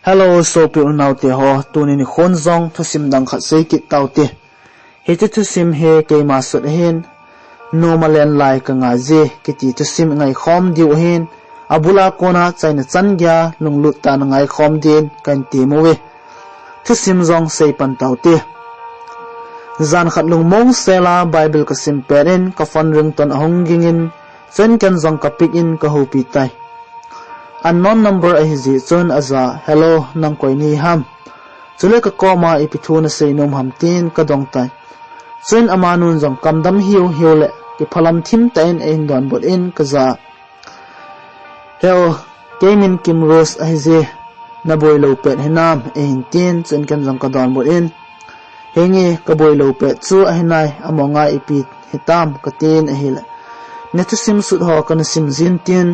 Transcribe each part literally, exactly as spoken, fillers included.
Hello, sopi unaute ho, tuni nikhon jong thusim dang khat sei kit taute. Hiche thusim hi keima sut ahin, Noma Len Lai Ka Ngai Ji kiti thusim i ngaikhom diu ahin, abul a kona chaina chan geiya lunglut tah a na ngaikhom din kahin temu uve. Thusim jong sei pan taute. Jan khat lungmong sel a Bible ka sim pet in ka phone ringtone ahung ging in, chuin ken jong ka pick in ka houpi tai. Unknown number ahi jeh chun aja, "Hello, nang koi nahi ham? Chule ka koma ipi thu na sei nom ham?" tin ka dong tai. Chuin amanun jong kam dam hiu hiu le kiphalam thim tah in eihin donbut in ka ja. "He u, kei min Kim Rose ahi je, na boi lou pet hinam?" eihin tin, chuin ken jong ka donbut in, "Henge, ka boi lou pet chu ahi nai, amonga ipi hitam?" ka tin ahile, "Na thusim sut ho kana sim jin tin,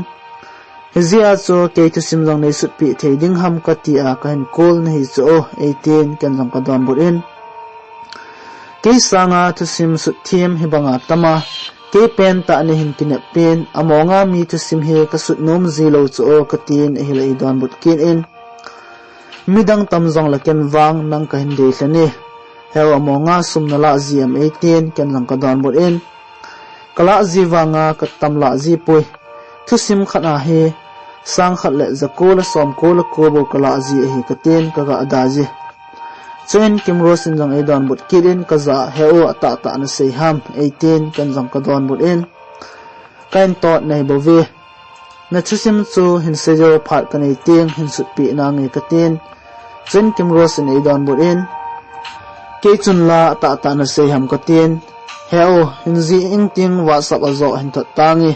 hijeh a chu kei thusim jong nei sutpeh thei ding ham ka tia kahin call nahi chu o," eitin, ken jong ka donbut in, "Kei sanga thusim sut them hibanga tama, kei pen tah nahin kinep pin, amonga mi thusim hi ka sut nom ji lou chu o," ka tin ahile ei donbut kit in, "Midang tam jong le ken vang nang kahin dei lheh e. He u, amonga sum na lah ji em?" eitin, ken jong ka donbut in, "Ka lah ji vanga ka tam lah ji poi. Thusim khat a hi sang khat le ja ko le som ko le ko bou ka lah ji ahi," ka tin ka ga da ji. Chuin Kim Rose in jong ei donbut kit in ka ja, "He u, atahtah na sei ham?" eitin, ken jong ka donbut in, "Kahin tot nahi bou ve. Na thusim chu hin sei jo, phat ka nei teng hin sutpeh nange," ka tin. Chuin Kim Rose in ei donbut in, "Kei chun la atahtah na sei ham?" ka tin. "He u, hin jih ing ting WhatsApp a joh hin thot tange.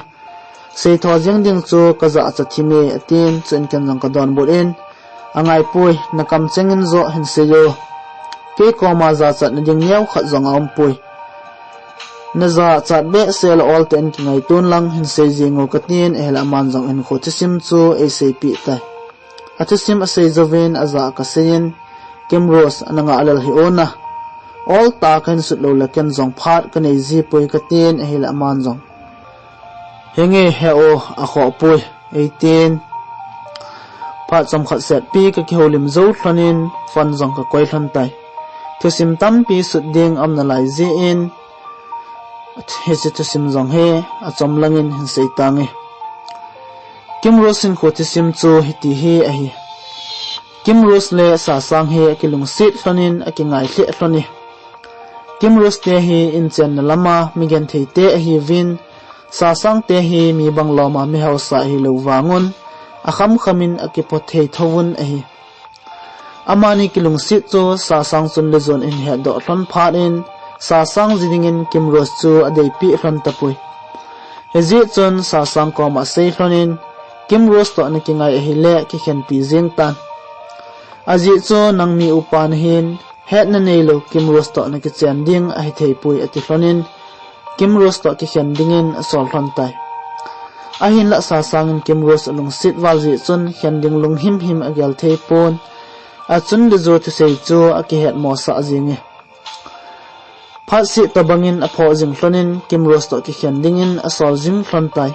Seitho jeng ding chu ka jachat thim e," atin, chuin ken jong ka donbut in, "Angaipoi, na kamcheng in joh hin sei jo. Kei koma jachatna ding neokhat jong aumpoi. Na jachat behseh le ol tah in kingaito in lang hin sei jeng o," ka tin ahile aman jong hinkho thusim chu ei seipeh tai. Athusim asei jouvin aja ka sei in, "Kim Rose, ana ngah lel hih un, ol tah a kahin sut lou le ken jong phat ka nei ji poi," ka tin ahile aman jong, "Henge, he u, akhoh poi," eitin, phat chomkhat setpi ka kihoulim jou lhon in phone jong ka koi lhon tai. Thusim tampi sut ding aum nalai jeh in, hiche thusim jong hi achom lang in hin sei tange. Kim Rose hinkho thusim chu hiti hi ahi. Kim Rose le Sasang hi akilungset lhon in akingai lheh lhon e. Kim Rose te hi inchenna lama mi genthei te ahiuvin, Sasang te hi mi banglom a mi hausa ahilou vangun, akham kham in akiphothei thouvun ahi. Amani kilungset chu Sasang chun le jon in ahetdoh lhon phat in, Sasang ji dingin Kim Rose chu adeipeh lhon tapoi. Hijeh chun Sasang koma asei lhon in, "Kim Rose toh na kingai ahile kikhenpi jeng tan. Ajeh chu nang mi upa nahin, hetna neilou Kim Rose toh na kichen ding ahi thei poi," ati lhon in, Kim Rose toh kikhen dingin asol lhon tai. Ahinlah Sasang in Kim Rose alungset val jeh chun khen ding lunghim him agel thei pon, achun le jo thusei chu akihet mosah jeng e. Phat seh tobang in aphoh jing lhon in Kim Rose toh kikhen dingin asol jing lhon tai.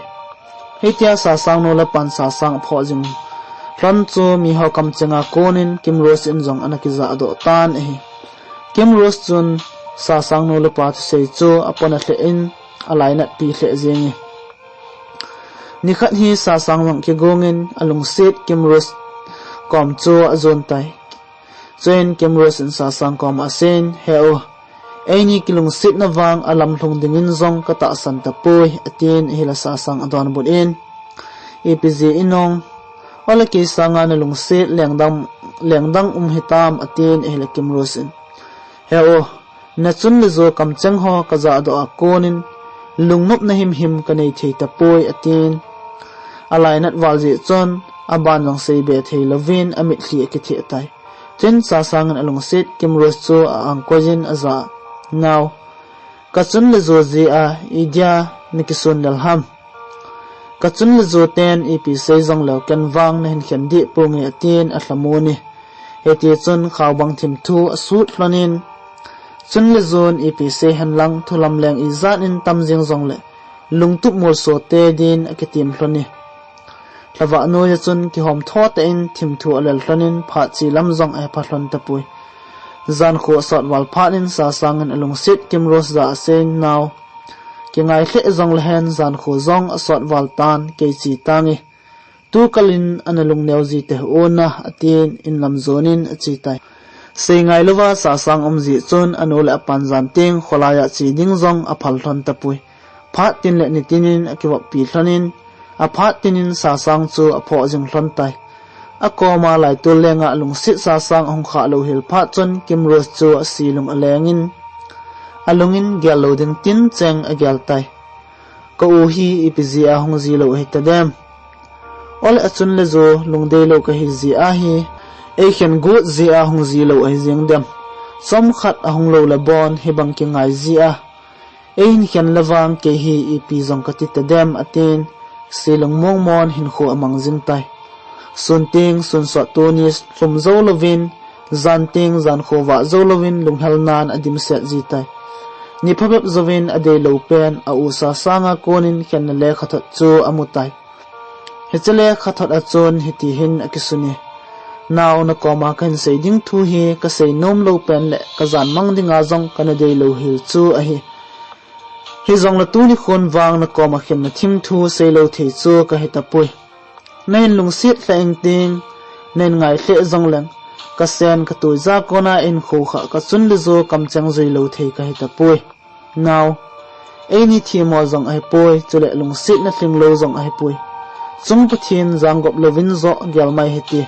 Hitia Sasang nu le pan Sasang aphoh jing lhon chu miho kamcheng a kon in Kim Rose in jong ana kijahdoh tan ahi. Kim Rose chun Sasang nu le pa thusei chu apona lheh in alainatpi lheh jeng e. Nikhat hi Sasang jong kigong in alungset Kim Rose kom chu ajon tai. Chuin Kim Rose in Sasang koma asei in, "He u, eini kilungsetna vang alamlhung dingin jong katahsan tapoi," atin ahile Sasang adonbut in, "Ipi jeh in ong, ole kei sanga nalungset lengdang, lengdang um hitam?" atin ahile Kim Rose in, "He u, nachun le jo kamcheng ho kajahdoh a kon in lungnopna himhim kanei thei tapoi," atin. Alainat val jeh chun aban jong seibe thei louvin amitlhi akitheh tai. Chuin Sasang in alungset Kim Rose chu a-angkoi in aja, "Nao, kachun le jo jeh a idia nakisun lel ham? Kachun le jo ten ipi sei jongleu ken vang nahin khen deh ponge," atin alhamon e. Hiti chun khaobang thim thu asut lhon in, chun le jon ipi sei henlang thu lamleng ijat in tam jeng jongle lungtup molso te din akitim lhon e. Lhavah noiya chun kihom tho tah in thimthu alel lhon in phat chi lam jong ahepha lhon tapoi. Jankho asot val phat in Sasang in alungset Kimrose jah a aseiyin, Nao, kingai lheh jong lehen, jankho jong asot val tan, kei che tange. Tu kal in ana lungneo ji teh o na, atin inlam jon in ache tai. Sei ngai louva Sasang um jeh chun anu le apan jan teng kholai a che ding jong aphal lhon tapoi. Phat tin le nitin in akivoppi lhon in, aphat tin in Sasang chu aphoh jing lhon tai. Akoma laitol lenga alungset Sasang ahung khah louhel phat chun Kimrose chu ase lung aleng in, alung in gel lou ding tin cheng agel tai. Ka u hi ipi jeh a hung ji lou ahi tadem? Ole achun le jo lungdei lou kahi jeh ahi, eikhen got jeh a hung ji lou ahi jeng dem? Chomkhat ahung lou le bon hibang kingai jeh a eihin khen le vang kei hi ipi jong kati tadem, atin, se lung mong mon hinkho amang jing tai. Sun teng sun sot tuni lhum jou louvin, jan teng jankho vah jou louvin lunghel nan adimset ji tai. Ni phabep jouvin adei lou pen a u Sasang a kon in khenna lekhathot chu amu tai. Hiche lekhathot a chun hiti hin akisun e, Nao, nakoma kahin sei ding thu hi kasei nom lou pen le kajan mang dinga jong kana dei louhel chu ahi. Hijongle tuni khon vang nakoma khenna thimthu sei lou thei chu kahi tapoi. Nahin lungset lheh ing ting, nahin ngai lheh jong leng, kasen katui ja kona eihin khokhah kachun le jo kamcheng jui lou thei kahi tapoi. Nao, eini themmo jong ahipoi, chule lungsetna lhinglou jong ahipoi. Chung Pathen janggop louvin joh gel mai hite.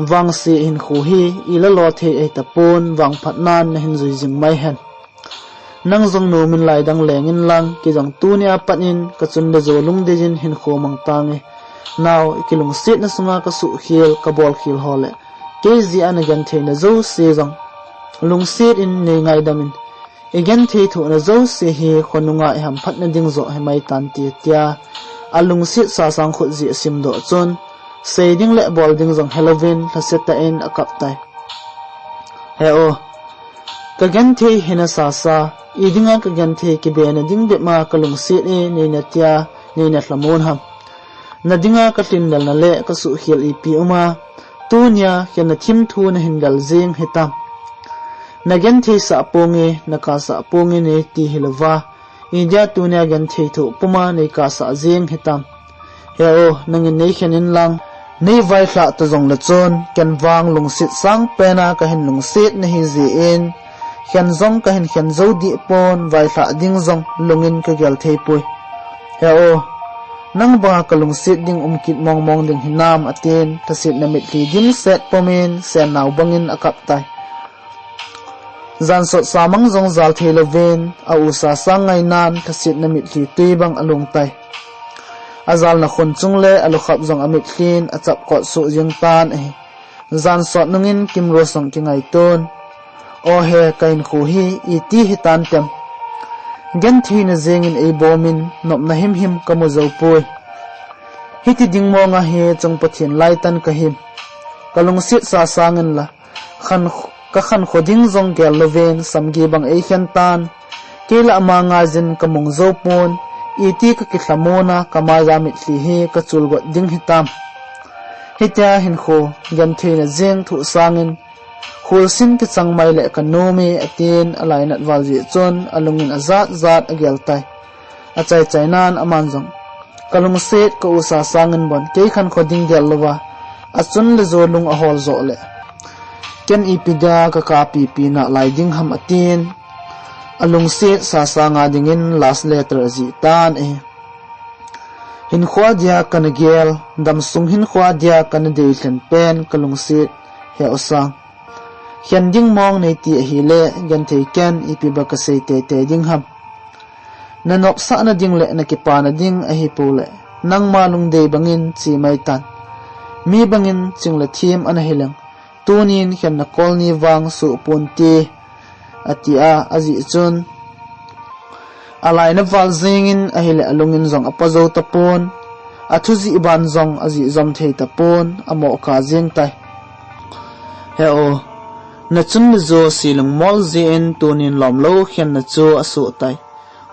Vangse hinkho hi ila lo thei ahi tapon, vangphat nan nahin jui jing mai hen. Nang jong nomin lai dang leng inlang, kei jong tunia pat in kachun le jo lungdei in hinkho mang tange. Nao, ikilungsetna sunga kasuhkhel, kabolkhel ho le kei jeh a nagentheina jouse jong lungset in nei ngaidam in. Igenthei thohna jouse hi khonunga ihamphatna ding joh himai tante, tia alungset Sasang khut jeh asimdoh chun, sei ding le bol ding jong helouvin lhasetah in akap tai. He o, kagenthei hina Sasa, idinga kagenthei kibena ding bep ma kalungset e, neina tia, neina lhamon ham? Nadinga kalhinlelna le kasuhkhel ipi uma, tunia khenna thimthu nahin lel jeng hitam? Nagentheisah ponge, nakasah ponge neiti hilouva, idia tunia genthei thoh puma neikasah jeng hitam? He o, nangin neikhen inlang, neivailhah ta jongle chun, ken vang lungset sangpena kahin lungset nahi jeh in, khen jong kahin khen jou deh pon, vailhah ding jong lungin kagel theipoi. He o, nang banga kalungset ding um kit mongmong ding hinam, atin, lhasetna mitlhi dimset pumin, sennao bangin akap tai. Jansot samang jong jal theilouvin, a u Sasang ngainan lhasetna mitlhi twi bang alung tai. Ajalna khon chung le alukhap jong amitlhin achapkot soh jeng tan ahi. Jansot nungin Kimrose jong kingaiton, O he, kahinkho hi iti hitantem? Gentheina jengin eibomin, nopna himhim kamu joupoi. Hiti ding monga hi Chung Pathen laitan kahim. Kalungset Sasang inla, khan, kakhankho ding jong gel louvin, samgi bang eikhen tan. Kei le ama ngaiyin kamung joupon, iti kakilhamona, kamaiya mitlhi hi kachulgot ding hitam? Hitia hinkho gentheina jeng thoh sangin, kholsin kichang mai le kanom e, atin alainat val jeh chun alungin ajat jat agel tai. Achaichainan aman jong, Kalungset ka u Sasang in bon kei khankho ding gel louva, achun le jo lung ahol joh le, ken ipi dia kakapipi nalai ding ham, atin. Alungset Sasang a dingin last letter ajih tan ahi. Hinkhoa dia kana gel, damsung hinkhoa dia kana deilhen pen kalungset he u Sang. Khen ding mong neiti ahile, genthei ken, ipi ba kasei teitei ding ham. Nanopsahna ding le nakipana ding ahipou le, nangma lungdei bangin che mai tan. Mi bangin ching le thim ana hileng, tunin khenna kol ni vang suh ponte, atia, ajih chun, alaina val jengin ahile alungin jong apa jou tapon, athujih ban jong ajih jom thei tapon, amoh kap jeng tai. He o, nachun le jo silung mol jeh in tunin lomlou khenna chu asoh tai.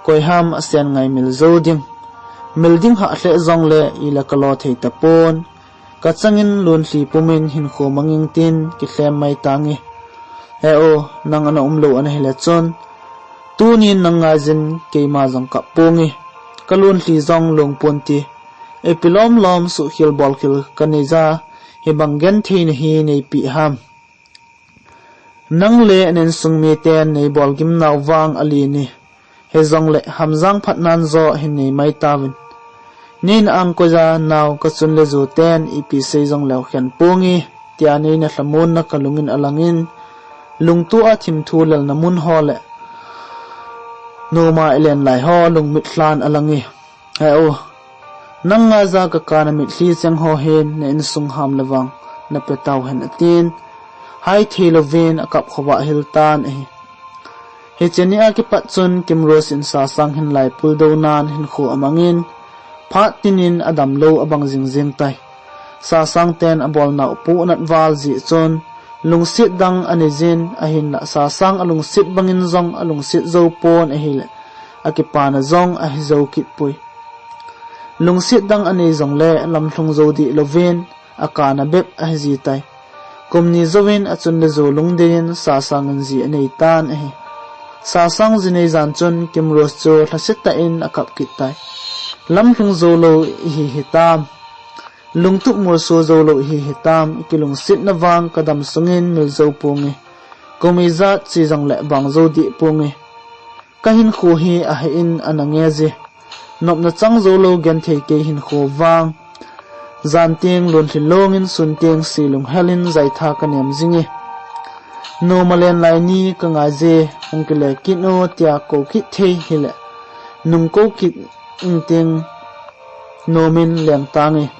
Koiham asen ngaimil jou ding. Milding hah lheh jongle ila kalo thei tapon. Kachangin Lunlhi pumin hinkho mangin tin kilhem mai tange. He u, nang ana umlou ana hile chun, tunin nang ngaijin keima jong kap ponge. Ka Lunlhi jong lungpon ti. Ipi lomlom suhkhel bolkhel kanei ja, hibang genthei nahi neipi ham. Nang le neinsung miten neibol gimnau vang alen e. Hijongle hamjang phatnan jo hin nei mai tauvin. Neina angkoija nau kachun le joten ipi sei jongleu khen ponge, tia neina lhamonna kalungin alangin, lungtua thimthu lelna mun ho le noma ilen lai ho lungmit lhan alange. He u, nang ngaija kakana mitlhi cheng ho hin na insung ham le vang napetau hen atin, hai thei louvin akap khovah hel tan ahi. Hiche nia kipat chun Kimrose in Sasang hin lai puldou nan hinkho amangin, phat tinin adamlou abang jingjing tai. Sasang ten abolnau pu anat val jeh chun, lungset dang aneijin ahinla Sasang alungset bangin jong alungset jou pon ahile, akipana jong ahi jou kit poi. Lungset dang anei jongle lamlhung jou deh louvin, akana bep ahiji tai. Kum ni jouvin achun le jo lungdei in Sasang in ji anei tan ahi. Sasang ji nei jan chun Kimrose chu lhasetah in akap kit tai. Lamlhung joulou ihi hitam. Lungtup molso joulou ihi hitam, ikilungsetna vang kadam sungin mil jou ponge. Kum ijat che jongle bang jou deh ponge. Kahinkho hi ahe in ana nge je. Nopna chang joulou genthei kei hinkho vang. Jan teng Lunlhi longin sun teng se lunghel in jaitha kanem jinge. Noma len lai ni kangai je, hung kile kit o tia kou kit thei hile, nung kou kit ingting nomin leng tange.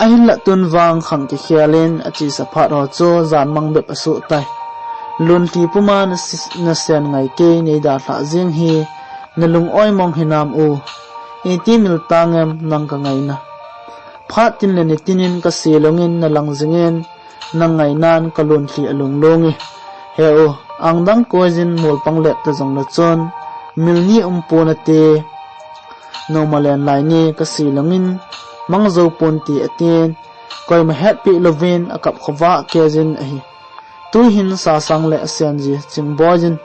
Ahinla tun vang khang kikhel in achesa phat ho chu janmang bep asoh tai. Lunlhi puma nase-, nasen ngai kei neidalhah jeng hi, nalung oimong hinam u. Iti mil tangem nang kangaina. Phat tin le ni tinin kase lungin nalang jingin, nang ngainan ka Lunlhi alunglunge. He u, angdang koijin molpang let ta jongle chun, mil ni umpon ate, noma len lai ni kase lungin, mang jou ponte atin, koima hetpeh louvin akap khovah keijin ahi. Tuhin Sasang le asenji Chingboijin,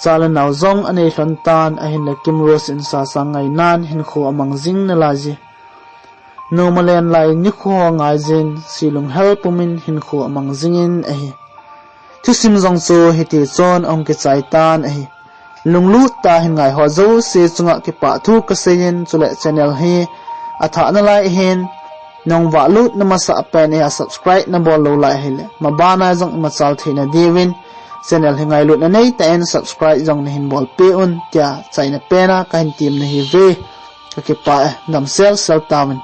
cha le nao jong anei lhon tan, ahinla Kimrose in Sasang ngainan hinkho amang jing nalai je. Noma len lai nikho ngaijin, se lunghel pumin hinkho amang jingin ahi. Thusim jong chu hiti chun ahung kichai tan ahi. Lunglut tah a hin ngai ho jouse chunga kipah thu kaseiyin, chule channel hi athah nalai ahin, nahung vahlutna masah pen a subscribe nabol lou lai ahile, mabana jong imachal theina diuvin, channel hi ngailutna neitah in subscribe jong nahin bolpeh un, tia chaina pen a kahin temna ahiuve. Kakipah e, damsel sel tauvin.